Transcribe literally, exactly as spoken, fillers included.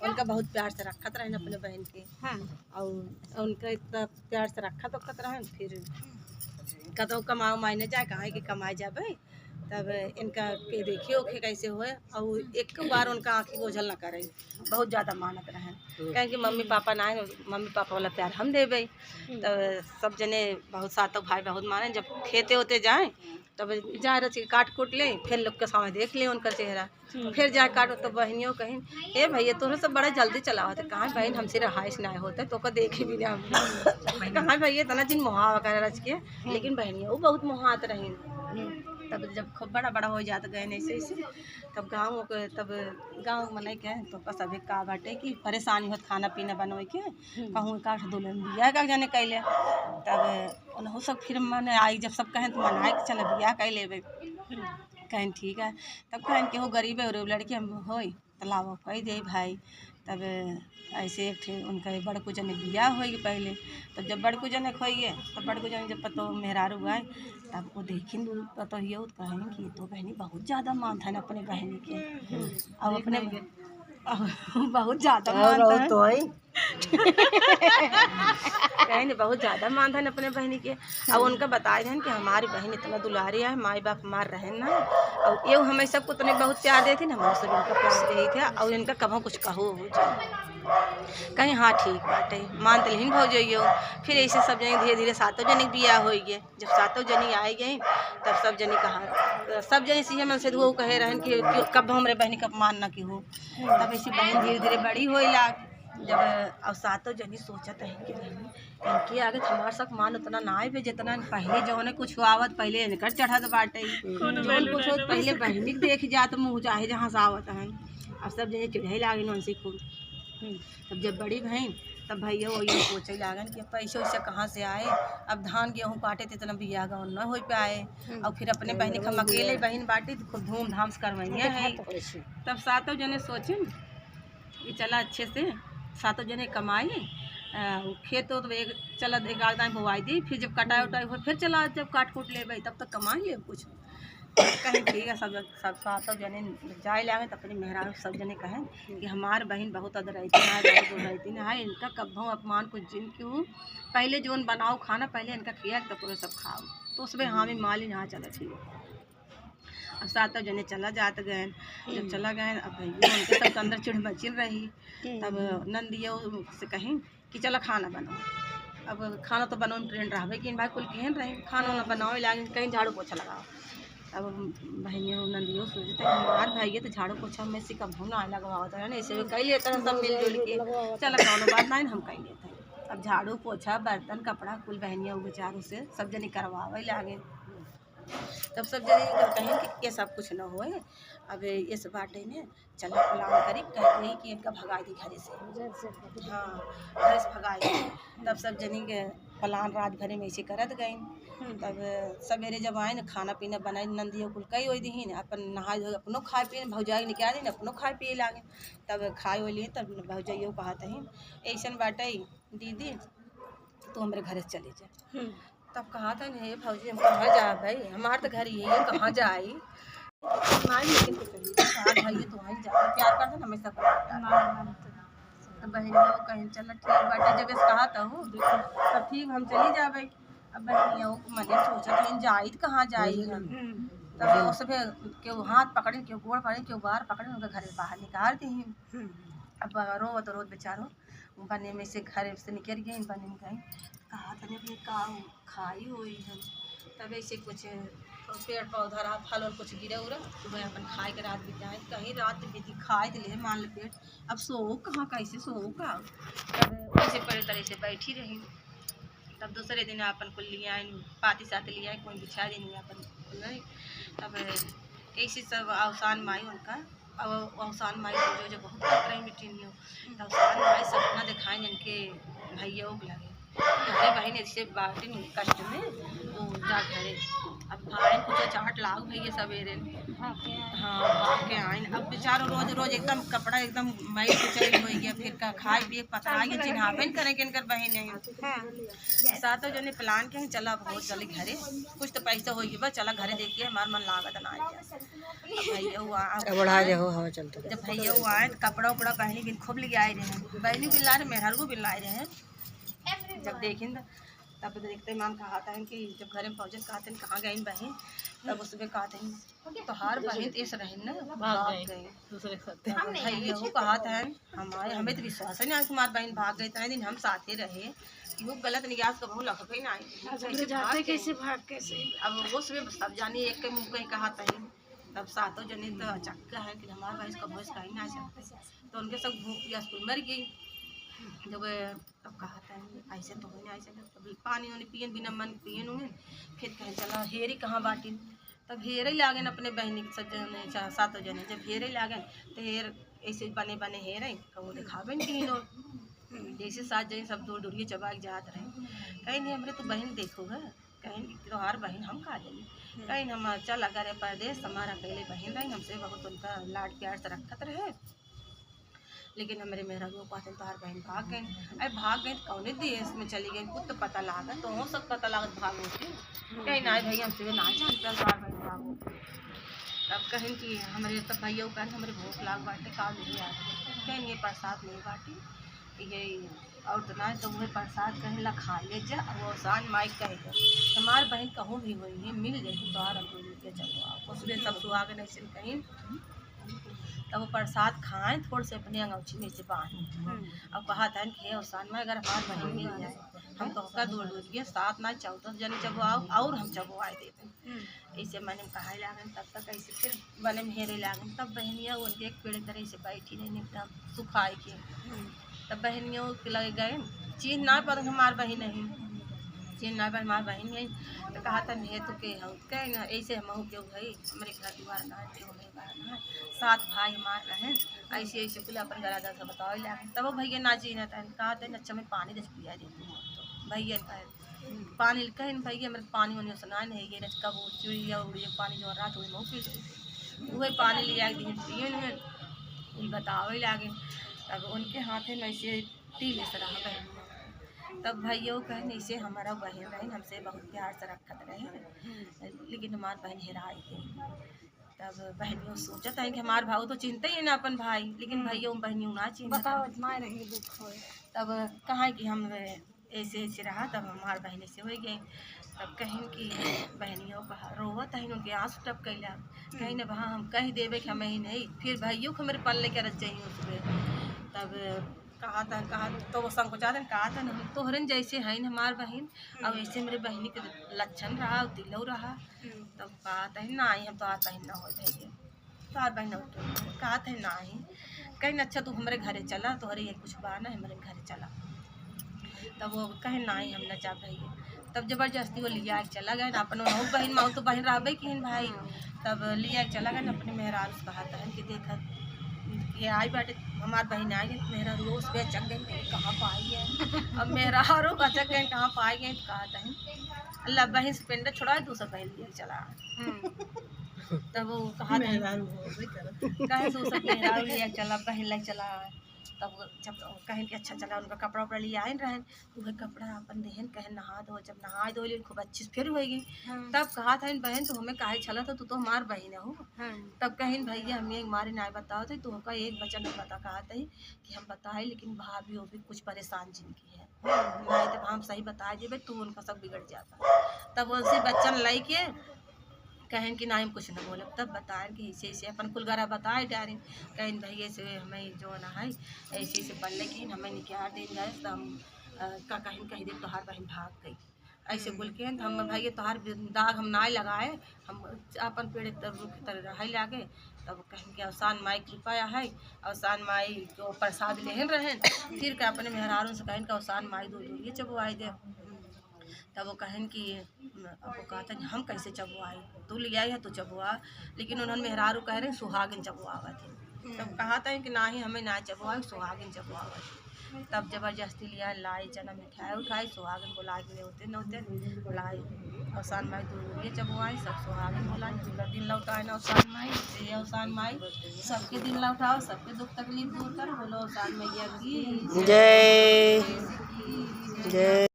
उनका बहुत प्यार से रखत रहन अपने बहिन के। हाँ। और उनका इतना प्यार से रखत ओखत रहन, फिर कतौ कमाओ मायने जाए, कहाँ कि कमाए जाबे, तब इनका के देखियो के कैसे होए, और एक बार उनका आँखी ओझल न करे, बहुत ज्यादा मानत रहन। हम्म। कहें कि मम्मी पापा ना है, मम्मी पापा वाला प्यार हम देबे। हम्म। तब सब जने बहुत सातों भाई बहुत माने, जब खेते होते जाए, तब जाए रच के काट कूट ले, फिर लोग के सामने देख ले उनका चेहरा। हम्म। फिर जाए काटो तो बहनियों कहिन, "ए भैया, तोहरे सब बड़ा जल्दी चलावत है, कहाँ बहन हमसे रहाइश ना होते, तो का देखे भी ना हम।" कहाँ भैया, इतना दिन मोहावा करे रच के, हम्म। लेकिन बहनियों वो बहुत मोहात रही। हम्म। तब जब खूब बड़ा बड़ा हो जात गए ऐसे ऐसे, तब गाँव के, तब गाँव में नहीं कहे तो का सभी का बाटे कि परेशानी होत खाना पीना बनवे के, हम्म। कहूँ का दो लेन बिया का जाने कैले, तब उनहु सब फिर मने आई, जब सब कहें तो मनाए के चल बिया कर लेबे। हम्म। कहें ठीक है, तब कहें केहू गरीब है और लड़की हम होई तो लाओ कह दे भाई। तब ऐसे एक ठे उनका बड़कू जने बिया होई पहले, तब जब बड़कू जने होई गए, तब बड़कू जने जब पतो मेहरारू आए, तब वो देखिन पतो हियो तो कहें कि ये तो बहनी बहुत ज्यादा मानत है अपने बहनी के। हम्म। अब अपने अब बहुत ज्यादा और मानत और है। तो आई। कहें न, बहुत ज्यादा मानत है अपने बहनी के। और उनका बताए देन कि हमारी बहन इतना दुलारी है, माई बाप हमार रहे ना, और ये हमें सबको इतने बहुत प्यार देती ना, हम सब इनका प्यार देते थे, और इनका कभो कुछ कहो हो जाए। कहीं हाँ ठीक बाटे, मान तो लेकिन भौजइयो। फिर ऐसे सब जने धीरे धीरे सातों जने के बियाह होई गए। जब सातों जनी आए गए, तब सब जनी कहा, सब जनी सीधे मन से वो कहे रहन कि, कि कब हमरे बहनी का अपमान ना की हो। तब ऐसी बहन धीरे धीरे बड़ी होए लाग। जब अब सातों जनी सोचत है कि बहनी, इनके आगे तो हमार सब मान उतना ना आए बे, जितना पहले जौने कुछ आवत, पहले इनकर चढ़त बाटे। जौन कुछ होत, पहले बहनी के देख जात मुँह चाहे जहाँ से आवत है। अब सब जने चिढ़ाई लागिन उनसे खूब। तब जब बड़ी भइन, तब भैया वही सोचे लागन कि पैसे वैसे कहाँ से आए, अब धान गेहूँ काटे तो इतना बियाह गौन न हो पाए, हम्म। और फिर अपने बहनी के हम अकेले बहन बाटी तो खूब धूमधाम से करवाइए है। तब सातों जने सोचिन कि चला अच्छे से सातों जने कमाई, आ, खेत तो एक चला एक आध दाएं बोवाई दी, फिर जब कटाई उटाई हो फिर चला जब काट कूट लेबे तब तक कमाई ले कुछ। कहीं ठीक है, सब, सब सातों जने जाए लागे, तो अपनी मेहरारू सब जने कहें कि हमार बहन बहुत अदरैती है, बहुत उदरैती है, इनका कब्बो अपमान कुछ जिन क्यों, पहले जोन बनाओ खाना, पहले इनका खिया, तब पूरा सब खाओ। तो उसमें हाँ, मैं मालिन, हाँ, चला ठीक। अब सातों जने चला जात गए, जब चला गए, अब भैया उनके सब के अंदर चिढ़ मचिल रही, तब नंदिया से कहीं कि चला खाना बनाओ। अब खाना तो बनावे में ट्रेंड रहबे कि भाई कुल केहन रही, खाना वाना बनावे लागे, कहीं झाड़ू पोछा लगाओ। अब बहनियों नंदियों सोचते हैं, हमार भाई ये तो झाड़ू पोछा में से कबहू ना लगवावत है ना, ऐसे भी कह लेते हैं सब मिलजुल के, चला कौनो बात ना, हम कह लेते हैं। अब झाड़ू पोछा बर्तन कपड़ा कुल बहनियों बेचारों से सब जने करवावे लागे। तब सब जने इनकर कहें कि ये सब कुछ न होए, अब ये सब बाटे में चला प्लान करी, कह दे कि इनका भगाई दी घरे से। हाँ, घरे से भगाई दी। तब सब जनी के प्लान रात भरे में ऐसे करत गइन। हम्म। तब सवेरे जब आइन, खाना पीना बनाइन, नंदियो कुल कई ओई दिहिन, अपन नहाए धोए, अपनो खाए पिए, भौजाई निकाल दिन, अपनो खाए पिए लागे। तब खाए ओए लिए, तब भौजाइयो कहत ही, "ऐसन बाटे दीदी, तू हमरे घरे से चली जा।" हम्म। तब कहत ही, "हे भौजी, हम कहाँ जाब भाई, हमार तो घर यही है, कहाँ जाई?" माई लेकिन तो कही, "हाँ भाई, ये तो वहीं जा, प्यार करते ना, हमेशा प्यार करते।" ना, ना, तो तो बहनिया कहीं, "चल ठीक बाटे, जब ऐसे कहत हूँ, तब ठीक, हम चली जाबे।" अब बहनिया मने सोचत है, "जाई तो कहाँ जाई हम?" हम्म। तब वो सब केहू हाथ पकड़े, केहू गोड़ पकड़े, केहू बार पकड़े, उनके घर से बाहर निकाल दी। हम्म। अब रोवत रोवत बेचारो बने में से, घर से निकल गई, बने में गई, कहा तने अपने का खाई होई हम। तब ऐसे कुछ पेड़ पौधा रहा, फल और कुछ गिरे उरे, तो वह अपन खाए के रात बिताए, कहीं रात बीती खाए तो ले मान ले पेट, अब सो कहाँ, कैसे सो का। तब ऐसे पहले तरह से बैठी रही, तब दूसरे दिन अपन कुल लियाइन, पाती साथ लियाइन, कोई बिछा दिन अपन कुल रही। तब ऐसे सब अवसान माई उनका, अब अवसान माई जो, जो बहुत करत रही मिट्टी नियो, तब अवसान माई सपना दिखाइन इनके भैया के लगे, "अरे बहन, ऐसे बाटिन कष्ट में, वो जा घरे।" अब भाई कुछ चाट लाओ भैया सवेरे। हाँ, भाग के आइन। अब बेचारो रोज, रोज एकदम कपड़ा एकदम मैल कुचैल हो गया, फिर का खाए पिए पतरा के चिन्हावे न करे कि इनकर बहन है। हाँ। सातों जने प्लान के हैं, चला अब हो चली घरे, कुछ तो पैसा हो गया, चला घरे, देखिए हमार मन लागत ना आइए। अब भैया हुआ, अब बढ़ा दे हो, हवा चलता है। जब भैया हुआ आए तो कपड़ा उपड़ा बहिनी बिन खूब ले आए रहे, बहिनी बिन ला रहे, मेहरारू बिन लाए रहे। जब देखिन त-, तब देखते मान कहत हैं कि जब घरे में पहुँचे कहत हैं, "कहाँ गइन बहिन?" तब उसमें कहत हैं, "तोहार बहिन तो ऐसे रहिन ना, भाग भाग गई गई।" दूसरे के साथ। तब भैया वो कहत हैं, "हमारे, हमें तो विश्वास ही ना है कि हमार बहिन भाग गई, इतने दिन हम साथे रहे, कि वो गलत निगाह से कबहूँ लखबे ना आई।" अब कैसे उधर जाते भाग गई? कैसे भाग, कैसे? अब वो उसमें सब जानी एक के मुँह कहीं कहत हैं, तब सातों जने तो अचक्का है कि हमार बहिन कबहूँ कहीं ना सकते, तो उनके सब भूख प्यास कुल मर गई। जब अब कहत हैं, "ऐसे तो होई ना, ऐसे ना।" अब पानी वानी पियन, बिना मन पियन उयन, फिर कहें, "चला, हेरी कहाँ बाटिन?" तब हेरे लागेन अपने बहिनी के सब जने, चा-, सातों जने। जब हेरे लागेन, तो हेर, ऐसे बने बने हेरे, कहूँ देखाबे न कहीं लोग। जैसे सात जने सब दूर दूरिये चबा के जात रहे। कहीं नहीं, "हमरे तो बहिन देखो है।" कहीं कि "तोहार बहिन हम का जानी?" कहीं हम, "चल, अगर ये परदेस हमारा अकेले बहिन रही, हमसे बहुत उनका लाड प्यार से रखत रहे।" लेकिन हमरे मेहरारू कहत हैं, "तोहार बहिन भाग गई।" अरे भाग गई तो कौने देश में चली गई, कुछ तो पता लागत, तो हो सब पता लागत भाग होती। कहीं, "नहीं भैया, हमसे ना जानता तोहार बहिन भाग होती।" तब कहीं कि हमरे, तब भैया कहन, "हमरे भूख लाग बाटे, का नहीं आ?" कहीं, "ये प्रसाद नहीं बाटी, ये और तो ना, तो वह प्रसाद कहीं ला खा ले जा।" और वो अवसान माई कह दे, "हमार बहिन कहूँ भी होई है, मिल जाई, तोहार हम लोग के चलो आओ।" उसमें सब सुहागन ऐसे कहीं तब वो प्रसाद खाएं, थोड़ से अपने अंगौछी में से बांध। हम्म। अब कहत हैं कि "हे अवसान माई, अगर हमार बहिन मिल जाए, हम तोहका दो डोज के सात ना चौदह जने चबवाओ और हम चबवाए देते।" हम्म। ऐसे मने में कहाए लागन, तब तक ऐसे फिर बने में हेरे लागन। तब बहनिया उनके एक पेड़ तरे से बैठी रही, एकदम सुखाए के। हम्म। तब बहनिया के लगे गए, चीन्ह ना पाते हमार बहिन है, चीन्ह ना पाते हमार बहिन है। तो कहत हैं, "हे तो के हो?" कहे ना, "ऐसे हम हो के भाई, हमरे घर दुआर ना है, के हो नहीं।" सात भाई हमार रहेन, ऐसे ऐसे कुल अपन गला दस बतावे लागे। तब वो भैया ना चीन्हत हैं, कहत हैं, "अच्छा, मैं पानी दस पिया देती हूँ।" तो भैया कहे, पानी कहे, "भैया, मेरे पानी वानी सुनाए नहीं, ये रच कबूर, चिड़िया उड़िया, पानी जो रात हुई, मैं पी लेती।" वही पानी लिया के दिए, पिए हुए, ये बतावे लागे। तब उनके हाथे में ऐसे तिल से रहा बहन। तब भैया वो कहन, "ऐसे हमारा बहन रहे, हमसे बहुत प्यार से रखत रहे, लेकिन हमार बहन हेराई गई।" तब बहनियों सोचत है कि हमार भाऊ तो चिन्हते ही ना अपन भाई, लेकिन हम्म। भैया बहनियों ना चिन्हत बताओ, है। इतना नहीं दुख होए। तब कहा कि हम ऐसे ऐसे रहा, तब हमार बहन ऐसे हो गई। तब कहीं कि बहनियों कहा, रोवत है, उनके आंसू टपकैला। कहीं हम्म। ना वहाँ हम कह देवे कि हम ही नहीं, फिर भैया के हमरे पल्ले के रच जाइए उसमें। तब कहत हैं, कहत, तो वो संकोचात हैं, कहत हैं, "हम तोहरन जैसे हैं हमार बहिन, और हम्म। ऐसे हमरे बहिनी के लक्षण रहा, और दिलो रहा।" हम्म। तब कहत हैं, "नाहीं, हम तोहार बहिन ना होई भैया, तोहार बहिन ना होई।" कहत हैं, "नाहीं।" कहीं, "अच्छा, तू हमरे घरे चला, तोहरे ये कुछ बा ना, हमरे घरे चला।" तब वो कहे, "नाहीं, हम ना जा भैया।" तब जबरदस्ती वो लिया के चला गए ना, अपन उनहु बहिन, माऊ तो बहिन रहबे किहिन भाई। तब लिया के चला गए ना, अपने मेहरारू से कहत हैं कि, "देखत, ये आई बाटे, हमार बहिन आ गई।" मेहरारू उस पे अचक गई, "कहाँ पाई है?" अब मेहरारू अचक गई, "कहाँ पाई है?" तो कहत हैं, "अल्लाह, बहिन से पेंडा छुड़ाए, दूसरा बहिन लिया के चला।" हम्म। तब वो कहत हैं, मेहरारू होबे करत। कहे से वो सब मेहरारू लिया के चला, बहिन ले चला। तब जब कहेन कि अच्छा चला, उनका कपड़ा उपड़ा लियाइन रहेन, उहे कपड़ा अपन देहेन, कहेन नहा धो, जब नहा धो लेन खूब अच्छे से फिर होई गई। हाँ। तब कहत हइन, "बहन, तू हमें काहे छलत हो, तू तो हमार बहिन हो।" हाँ। तब कहिन, "भैया, हम ये मारे नाय बतावत है, तू हमका एक वचन में बता।" कहत है कि हम बताए, लेकिन भाभी वो भी कुछ परेशान जिनकी है, हाँ। नाय तब हम सही बताए देबे, तू उनका सब बिगड़ जाता। तब उनसे वचन लेके कहेन कि नाहीं, हम कुछ न बोलब। तब बताएन कि ऐसे, ऐसे अपन कुल गरा बताए डारेन। कहेन, "भैया, ऐसे हमें जो ना है, ऐसे, ऐसे पल्ले की हमें निकाल देन जाए, तो हम, अ, का कहेन, कह दे, तोहार बहिन भाग गई।" ऐसे हम्म। बोल के, "हम, भैया, तोहार दाग हम नाय लगाए, हम अपन पेड़ तर, रुख तर रहे लागे।" तब कहेन कि अवसान माई कृपा है, अवसान माई जो प्रसाद लेहन रहेन, फिर के अपने मेहरारू से कहेन कि अवसान माई दो डोरिया चबवाई दे। तब वो कहेन कि, अब वो कहत हैं, "हम कैसे चबवाई? तू लियाई है तो चबवा।" लेकिन उन्हन मेहरारू कह रहे, "सुहागिन चबवावत है।" तब कहत हैं कि, "नाहीं, हमें ना चबवाई, सुहागिन चबवावत है।" तब जबरदस्ती लिया, लाई, चना मिठाई उठाई, सुहागिन बोला के नेवते, नेवते लाई। अवसान माई दो डोरिया चबवाई, सब सुहागिन बोला, उनका दिन लौटाए ना अवसान माई, ये अवसान माई, सबके दिन लौटाओ, सबके दुख तकलीफ दूर कर, बोलो अवसान मैया की जय। जय।